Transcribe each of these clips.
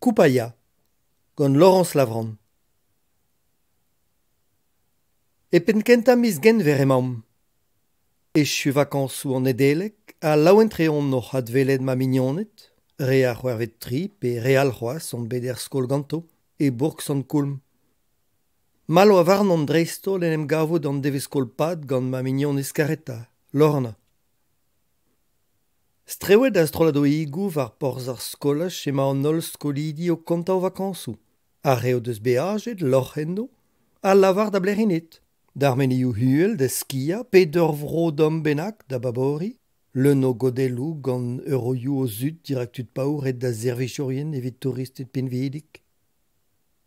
Koupaia gant Laurence Lavrand. E penn-kentañ miz Genver emaomp. Echu vakañsoù an Nedeleg ha laouen-tre on oc'h adwelet ma mignoned, re ar c'hwec'hvet tri pe re all c'hoazh on bet er skol ganto, e bourk Sant-Koulm. Mall oa warnon dreist-holl en em gavout an devezh-skol-pad gant ma mignonez karetañ, Lorna. Strewet a-strolladoùigoù war porzh ar skolaj emañ an holl skolidi o kontañ o vakañsoù. Ar re o deus beajet, lorc'h enno, a lavar da Blerined, d'ar menezioù uhel da skiañ pe d'ur vro domm bennak da baboriñ, leun o godelloù gant euroioù o zud dirak tud paour aet da servijourien evit touristed pinvidik.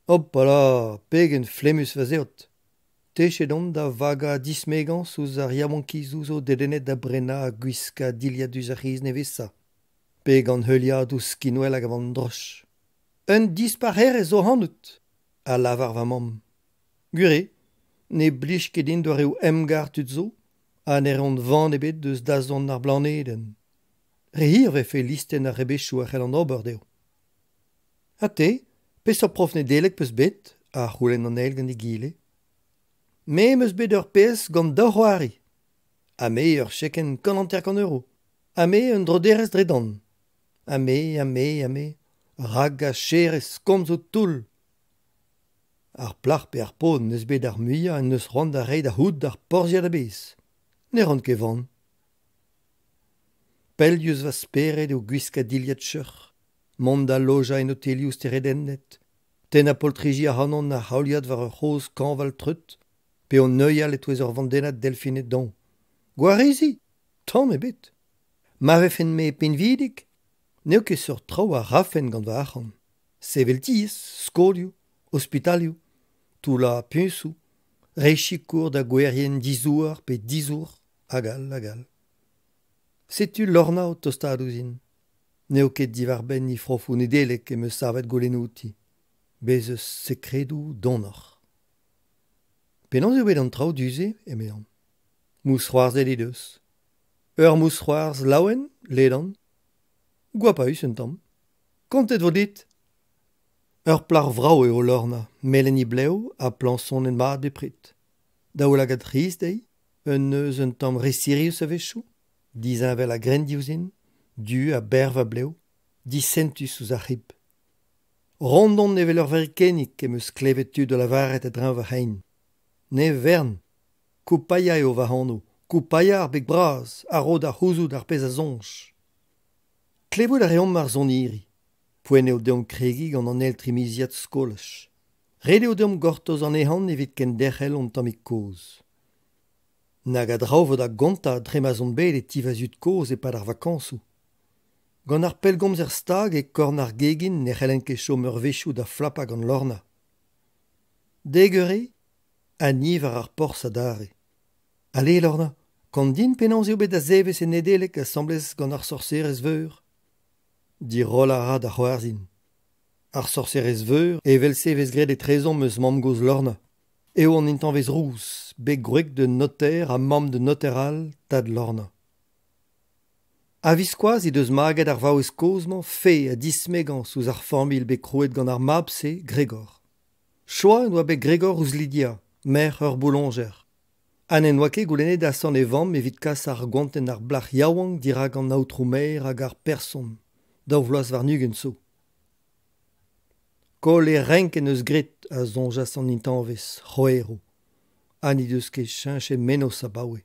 Hopala, pegen flemmus va zeod! Techet on da vagañ dismegañs ouzh ar yaouankizoù zo dedennet da brenañ ha gwiskañ dilhad diouzh ar c'hiz nevesañ, pe gant heuliadoù skinwel a gavan droch. Un dispac'herez zo ac'hanout, a lavar va mamm. Gwir eo, ne blij ket din doareoù emgar tud zo ha ne reont van ebet eus dazont ar blanedenn. Re hir e vefe listenn ar rebechoù a c'hellan ober dezho. Ha te, peseurt prof Nedeleg 'peus bet? a c'houlenn an eil gant egile. Me 'm eus bet ur pezh gant daou c'hoari. Ha me ur chekenn 150 euro. Ha me un droderez dre dan. Ha me, ha me, ha me. Ragacherez komzoù toull. Ar plac'h pe ar paotr 'neus bet ar muiañ en deus c'hoant da reiñ da c'hoût d'ar porzhiad a-bezh. Ne ran ket van. Pell diouzh va spered eo gwiskañ dilhad cheuc'h, mont da lojañ en otelioù steredennet, tennañ poltriji ac'hanon a-c'haoliad war ur c'hozh kañval treut pe o neuial e-touez ur vandennad delfined doñv. Gwarizi ? Tamm ebet. Ma vefen-me pinvidik, n'eo ket seurt traoù a rafen gant va arc'hant. Sevel tiez, skolioù, ospitalioù, toullañ puñsoù, reiñ sikour da gouerien dizouar pe dizour, hag all hag all. Setu Lorna o tostaat ouzhin. N'eo ket diwar-benn he frofoù Nedeleg em eus savet goulennoù outi. Bez' eus sekredoù donoc'h. Penaos eo bet an traoù du-se ? emezañ. Mousc'hoarzhet he deus. Ur mousc'hoarzh laouen, ledan. Goapaus un tamm. Kontet 'vo dit ! Ur plac'h vrav eo Lorna, melen he blev ha plañsonet mat bepred. Daoulagad c'hris dezhi, un neuz un tamm re sirius a-wechoù, disheñvel a-grenn diouzhin, du ha berr va blev, disentus ouzh ar c'hib. Ront on evel ur verikennig em eus klevet tud o lavaret a-dreñv va c'hein. Ne vern ! Koupaia eo va anv, Koupaia ar beg bras a ro da c'houzout ar pezh a soñj. Klevout a reomp ar soniri. Poent eo deomp kregiñ gant an eil trimiziad skolaj. Ret eo deomp gortoz an ehan evit kenderc'hel hon tammig kaoz. Nag a draoù 'vo da gontañ dre ma'z on bet e ti va zud-kozh e-pad ar vakañsoù. Gant ar pellgomzer stag e korn ar gegin ne c'hellen ket chom eurvezhioù da flapañ gant Lorna. Dek eur eo ha ni war ar porzh adarre. Ale Lorna, kont din penaos eo bet da zevezh e Nedeleg asambles gant ar sorserez veur. Dirollañ a ra da c'hoarzhin. Ar sorserez veur, evel-se e vez graet etrezomp eus mamm-gozh Lorna, eo an intañvez rous, bet gwreg d'un noter ha mamm d'un noter all, tad Lorna. A-viskoazh he deus maget ar vaouez kozh-mañ fae ha dismegañs ouzh ar familh bet krouet gant ar mab-se, Gregor. Choaz en doa bet Gregor ouzh Lydia, merc'h ur bouloñjer. Ha n'en doa ket goulennet asant e vamm evit kas ar goantenn ar plac'h yaouank dirak an aotrou maer hag ar person, daou vloaz warn-ugent zo. Koll e renk en deus graet, a soñjas an intañvez, c'hwerv, ha n'he deus ket cheñchet mennozh abaoe.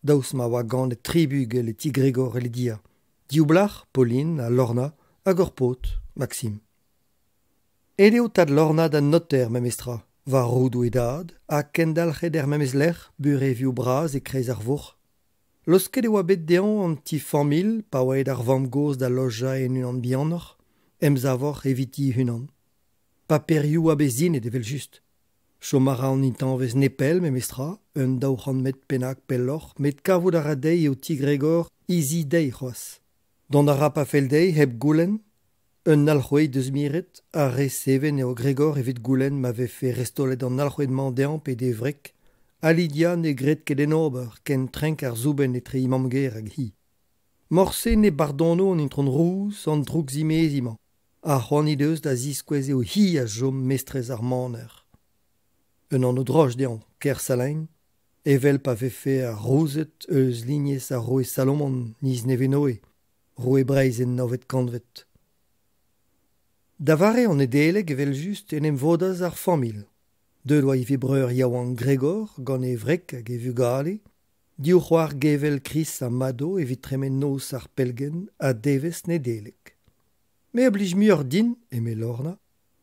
Daoust ma oa ganet tri bugel e ti Gregor e Lydia, div blac'h, Pauline ha Lorna, hag ur paotr, Maxime. Aet eo tad Lorna da noter memestra, war roudoù e dad, ha kendalc'het er memes lec'h, burevioù bras e-kreiz ar vourc'h. Laosket e oa bet dezhañ an ti-familh pa oa aet ar vamm-gozh da lojañ en unan bihanoc'h, emsavoc'h eviti he-unan. Paperioù a bet sinet evel-just. Chom a ra an intañvez nepell memestra, un 200 metr bennak pelloc'h, met kavout a ra dezhi eo ti Gregor he zi dezhi c'hoazh. Dont a ra pa fell dezhi hep goulenn. Un alc'hwez deus miret ha re seven eo Gregor evit goulenn ma vefe restaolet an alc'hwez-mañ dezhañ pe d'e wreg ha Lydia ne gred ket en ober ken trenk ar soubenn etre he mamm-gaer hag hi. Morse ne bardono an itron Rouz an droukzimeziñ-mañ. Ha c'hoant he deus da ziskouez eo hi a chom mestrez ar maner. Un anv droch dezhañ, Kersalain, evel pa vefe ar Rouzed eus lignez ar roue Salomon, niz Nevenoe, roue Breizh en navet kantved. Da vare an Nedeleg evel-just en em vodas ar familh. Deuet oa ivez breur yaouank Gregor gant e wreg hag e vugale, div c'hoar gevell Kris ha Mado evit tremen noz ar Pellgent ha devezh Nedeleg. Me a blij muioc'h din, eme Lorna,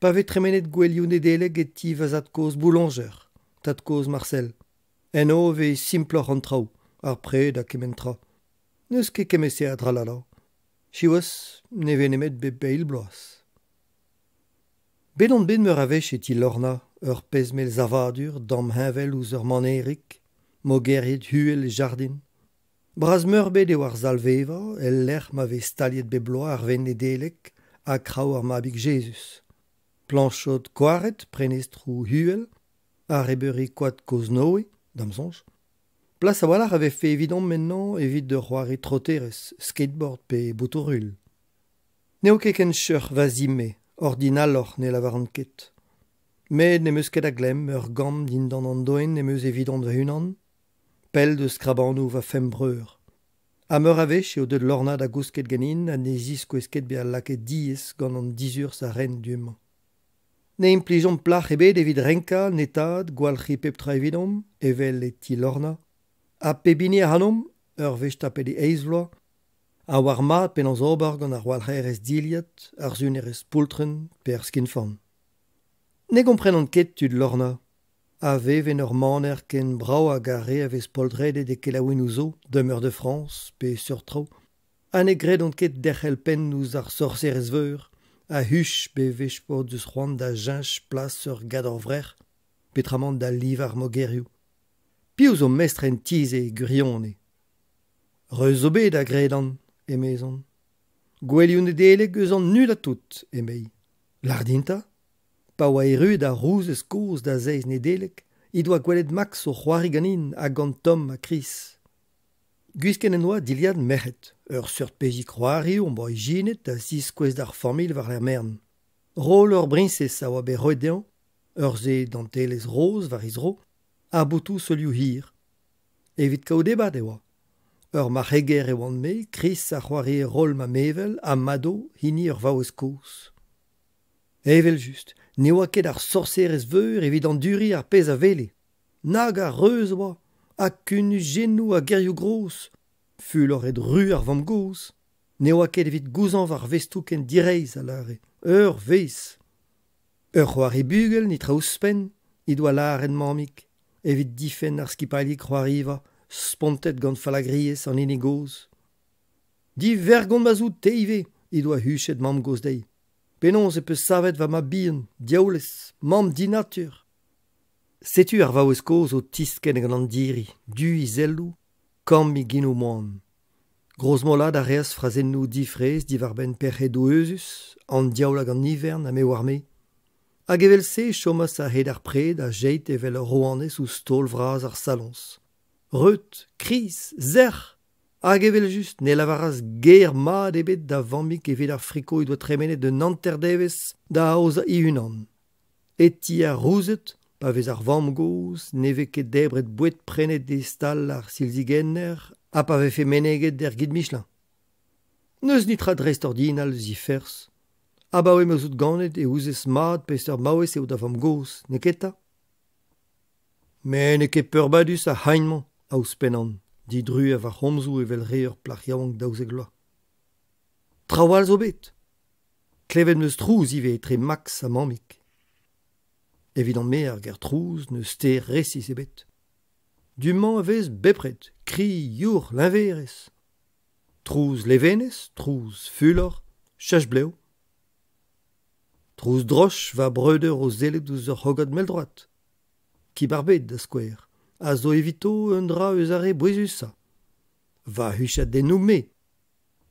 pa vez tremenet gouelioù Nedeleg e ti va zad-kozh bouloñjer, tad-kozh Marcel. Eno e vez simploc'h an traoù, ar pred ha kement tra. N'eus ket kement-se a dralala. Siwazh, ne vez nemet bep eil bloaz. Bet on bet meur a wech e ti Lorna, ur pezh mell savadur damheñvel ouzh ur manerig, mogeriet uhel e jardin. Bras-meurbet eo ar sal-vevañ el lec'h ma vez staliet bep bloaz ar Wenn Nedeleg ha kraou ar Mabig Jezuz. Plañchod koaret, prenestroù uhel, arrebeuri koad kozh-Noe, da'm soñj. Plas a-walc'h a vefe evidomp ennañ evit ur c'hoari troterezh, skateboard pe botoù-ruilh. N'eo ket ken cheuc'h va zi-me, ordinaloc'h ne lavaran ket. Met n'em eus ket a glemm, ur gambr dindan an doenn em eus evidon va-unan, pell deus krabanoù va femp breur. Ha meur a wech eo deuet Lorna da gousket ganin ha ne ziskouez ket bezañ lakaet diaes gant an dizurzh a ren du-mañ. Ne implijomp plac'h ebet evit renkañ, netaat, gwalc'hiñ pep tra evidomp, evel e ti Lorna. Ha pep hini ac'hanomp, ur wech tapet e eizh vloaz, a oar mat penaos ober gant ar walc'herez dilhad, ar sunerez poultrenn pe ar skinforn. Ne gomprenan ket tud Lorna, a vev en ur maner ken brav hag ar re a vez poltredet e kelaouennoù zo, Demeure de France pe seurt traoù, ha ne gredont ket derc'hel penn ouzh ar sorserez veur a huch bewech p'o deus c'hoant da cheñch plas ur gador-vrec'h peotramant da livañ ar mogerioù. Piv zo mestr en ti-se e gwirionez ? Reuz zo bet, a gredan, emezon. Gouelioù Nedeleg eus an nullañ tout, emei. Lâr din 'ta. Pa oa erruet ar rouzez kozh da zeiz Nedeleg he doa gwelet Max o c'hoari ganin ha gant Tom ha Chris. Gwisket en doa dilhad merc'hed, ur seurt pezhig c'hoari hon boa ijinet da ziskouez d'ar familh war-lerc'h merenn. Roll ur briñsez a oa bet roet dezhañ, ur sae dantelezh roz war he zro, ha botoù seulioù hir. Evit kaout ebat e oa. Ur marc'heger e oan-me, Chris a c'hoarie roll ma mevel ha Mado hini ur vaouez kozh. Evel-just, ne oa ket ar sorserez veur evit anduriñ ar pezh a wele. Nag a reuz a oa, ha kunujennoù ha gerioù gros. Fuloret ru ar vamm-gozh. Ne oa ket evit gouzañv ar vestoù ken direizh, a lâre. Ur vezh. Ur c'hoari bugel netra ouzhpenn he doa lâret mammig evit difenn ar skipailhig c'hoariva spontet gant fallagriezh an hini gozh. Divergont ma 'z out te ivez, he doa huchet mamm-gozh dezhi. Penaos e peus savet va mab-bihan, diaoulez, mamm dinatur ? Setu ar vaouez kozh o tiskenn gant an diri, du he selloù, kamm he genoù moan. Grozmolat a reas frazennoù difraezh diwar-benn pec'hedoù euzhus, an diaoul hag an ivern ha me 'oar-me. Hag evel-se e chomas a-hed ar pred a-jeit evel ur rouanez ouzh taol vras ar saloñs. Reut, kriz, sec'h! Hag evel-just ne lavaras ger mat ebet da vammig evit ar friko he doa tremenet un hanterdevezh da aozañ he-unan. E ti ar Rouzed, pa vez ar vamm-gozh, ne vez ket debret boued prenet e stal ar silzigenner ha pa vefe meneget er Guide Michelin. N'eus netra dreistordinal eus he ferzh. Abaoe ma'z out ganet e ouzez mat peseurt maouez eo da vamm-gozh, n'eo ket 'ta ? Met n'eo ket peurbadus ar c'hagn-mañ, a ouzhpennan, didruez va c'homzoù evel re ur plac'h yaouank daouzek vloaz. Traoù all zo bet. Klevet 'm eus trouz ivez etre Max ha mammig. Evidon-me ar ger trouz n'eus ster resis ebet. Du-mañ e vez bepred kri, youc'h, leñverezh. Trouz levenez, trouz fulor, cheñch-blev. Trouz droch va breudeur o sellet ouzh ur c'hrogad mell-droad. Kib ar bed, da skouer, a zo evito un dra eus ar re bouezusañ. Va huchadennoù-me,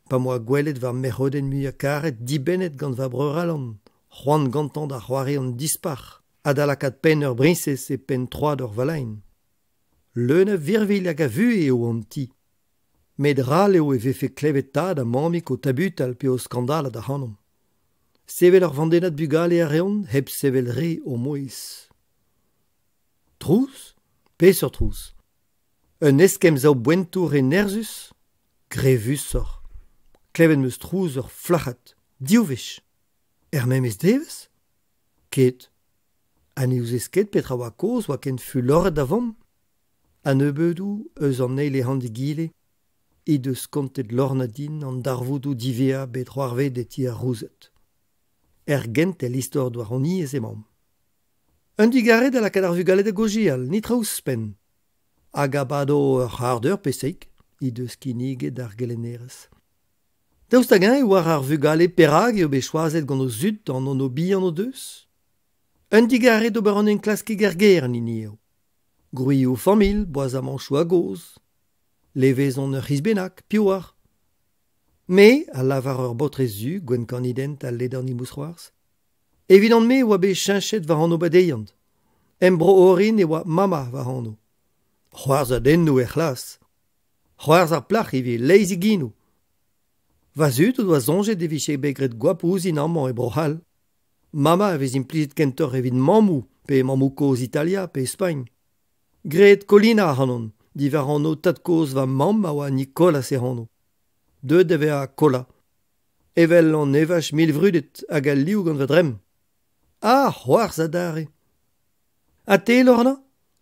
pa 'm boa gwelet va merc'hodenn muiañ-karet dibennet gant va breur Alan, c'hoant gantañ da c'hoari an dispac'h ha da lakaat penn ur briñsez e penn troad ur valaenn. Leun a virvilh hag a vuhez eo an ti. Met ral eo e vefe klevet tad ha mammig o tabutal pe o skandalat ac'hanomp. Sevel ur vandennad bugale a reont hep sevel re o mouezh. Trouz? Peseurt trouz? Un eskemm zaouboentoù re nerzhus? Grevusoc'h. Klevet 'm eus trouz ur flac'had, div wech. Er memes devezh? Ket. Ha ne ouzez ket petra oa kaoz oa ken fuloret da vamm? A-nebeudoù, eus an eil ehan d'egile, he deus kontet Lorna din an darvoudoù diwezhañ bet c'hoarvezet e ti ar Rouzed. Er gentel istor douaroniezh emaomp. Un digarez da lakaat ar vugale da gaozeal, netra ouzhpenn. Hag a bado ur c'hard-eur pe seizh he deus kinniget ar gelennerez. Daoust hag-eñ e oar ar vugale perak eo bet choazet gant o zud an anv bihan o deus? Un digarez d'ober an enklaskig er gêr an hini eo. Gwrioù familh, boazamañchoù a-gozh. Levezon ur c'hiz bennak, piv 'oar? Me, a lavar ur baotrez zu, gwenn-kann-he-dent ha ledan he mousc'hoarzh. Evidon-me e oa bet cheñchet va anv-badeiant. Em bro orin e oa Mama va anv. C'hoarzhadennoù er c'hlas. C'hoarzh ar plac'h ivez, leizh he genoù. Va zud o doa soñjet e vije bet graet goap ouzhin amañ e Bro-C'hall. Mama a vez implijet kentoc'h evit mammoù pe mammoù-kozh Italia pe Spagn. Graet Colina ac'hanon, diwar anv tad-kozh va mamm a oa Nikolaz e anv. Deuet da vezañ Kola. Evel an evaj milvrudet hag al liv gant va dremm. Ha c'hoarzh adarre. Ha te, Lorna,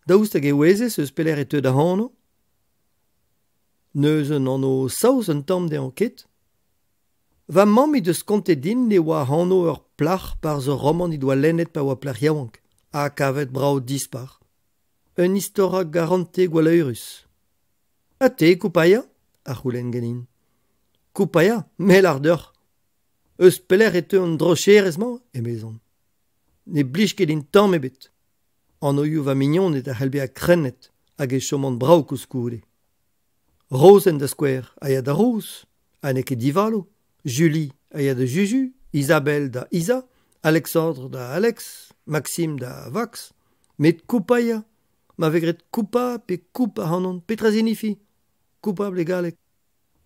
daoust hag e ouezez eus pelec'h e teu da anv? N'eus un anv saoz un tamm dezhañ, ket? Va mamm he deus kontet din e oa anv ur plac'h 'barzh ur romant he doa lennet pa oa plac'h yaouank, ha kavet brav-dispar. Un istor a garantez gwalleurus. Ha te, Koupaia ? a c'houlenn ganin. Koupaia, me 'lâr deoc'h. Eus pelec'h e teu an drocherez-mañ ? emezon. Ne blij ket din tamm ebet. Anvioù va mignoned a c'hell bezañ krennet hag e chomont brav koulskoude. Rozenn da skouer a ya da Roz ha n'eo ket divalo, Julie a ya da Juju, Isabelle da Isa, Alexandre da Alex, Maxime da Vax. Met Koupaia, ma vez graet Koupa pe Koup ac'hanon, petra 'zinifi ? Coupable e galleg.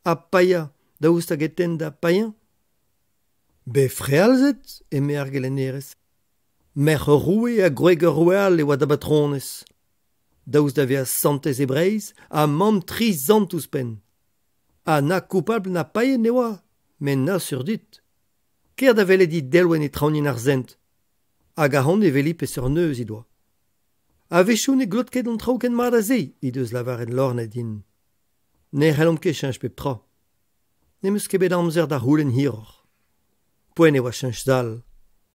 Ha paeañ, daoust hag e tenn da paeañ ? Bet frealzet, eme ar gelennerez. Merc'h ur roue ha gwreg ur roue all e oa da batronez. Daoust da vezañ santez e Breizh ha mamm tri sant ouzhpenn. Ha na koupabl na paeet ne oa, met na sur dit. Kaer da welet he delwenn e traoñienn ar sent. Hag ahont e weli peseurt neuz he doa. A-wechoù ne glot ket an traoù ken mat ha se, he deus lavaret Lorna din. Ne c'hellomp ket cheñch pep tra. N'em eus ket bet amzer da c'houlenn hiroc'h. Poent e oa cheñch sal.